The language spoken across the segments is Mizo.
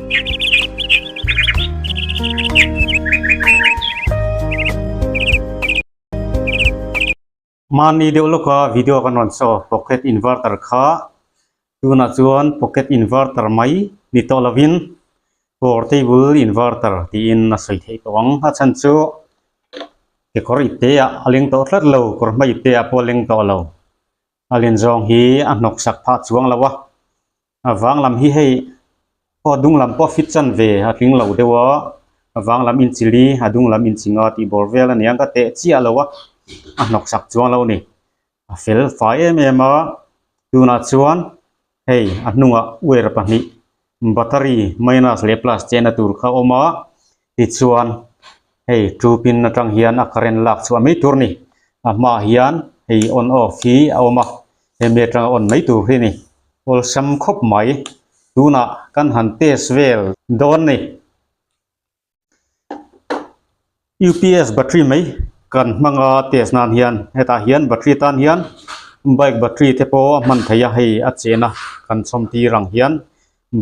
Mahni deuh lawka video kan rawn saw pocket inverter kha tunah chuan pocket inverter mai ni tawh lovin portable inverter tiin a sawi theih tawh ang a chhan chu kekawr ipte ah a leng tawh tlat lo kawr hma ipte ah pawh a leng tawh lo a len zawng hi a hnawk sak phah chuang lo a. A vang lam hi hei aw a dung lam pawh fit chan ve a tling lo deuh a a vang lam inchi li a dung lam inchi nga tih bawr vel a nia ka teh chiah lo a a hnawk sak chuang lo a ni a fel fai em em a tunah chuan hei a hnungah wire pahnih battery minus leh plus chena tur kha a awm a tichuan hei two pin atang hian a current lak chhuah mai tur a ni a hmaah hian hei on off hi a awm a hemi atanga on mai tur hi a ni awlsam khawp mai tunah kan han test vel dawn a ni. UPS battery mai kan hmang a test nan hian hetah hian battery tan hian bike battery te pawh a hman theih a hei a chena kan chhawm tir ang hian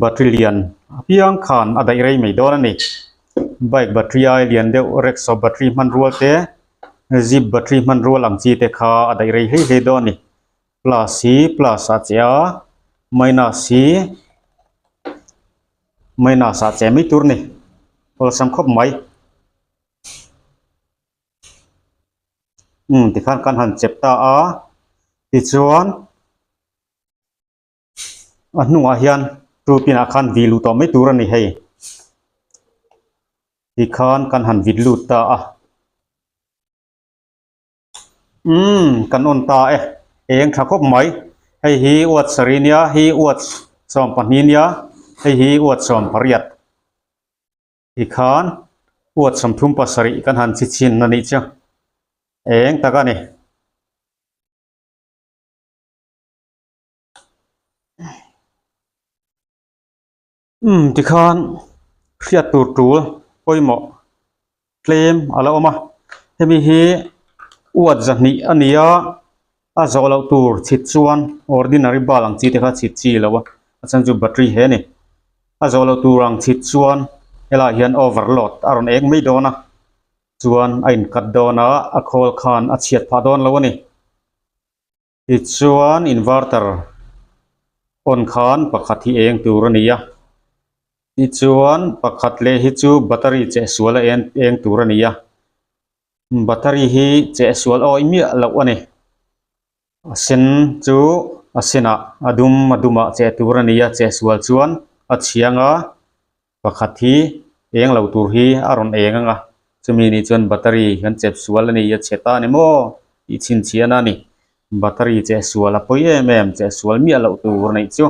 battery lian apiang khan a daih rei mai dawn a ni bike battery ai lian deuh rickshaw battery hmanrua te jeep battery hmanrua ang chi te kha a daih rei hlei hlei dawn a ni plus hi plus ah che a minus hi minus ah che mai tur a ni awlsam khawp mai umm tikhan kan han chep ta a tichuan. A hnungah hian two pin ah khan vih luh tawh mai tur a ni hei tikhan kan han vit lut ta a umm kan on ta e eng tha khawp mai hei hi watt sarih nia hi watt 12 nia hei hi watt 18 tikhan watt 37 kan han chhi chhin a nih chu eng tak a ni. Umm tikhan hriat tur tul pawimawh tlem a la awm a hemi hi uat zahnih a ni a a zawh loh tur chhit chuan ordinary bulb ang chi te kha chhit chi lo a a chhan chu battery he a ni a zawh loh tur ang chhit chuan helaiah hian overload a rawn eng mai dawn a chuan a in cut dawn a a khawl khan a chhiat phah dawn lo a ni. Tichuan inverter on khan pakhat hi eng tur a ni a tichuan pakhat leh hi chu battery cheh sual a en eng tur a ni a battery hi cheh sual awi miah loh a ni a sen chu a senah a dum a dumah cheh tur a ni a cheh sual chuan a chhiang a. Pakhat hi eng lo tur hi a rawn eng ang a, chumi nih chuan battery kan chep sual a ni a chhe ta a ni maw tih chhinchhiahna a ni. Battery cheh sual a pawi em em, cheh sual miah loh tur a nih chu.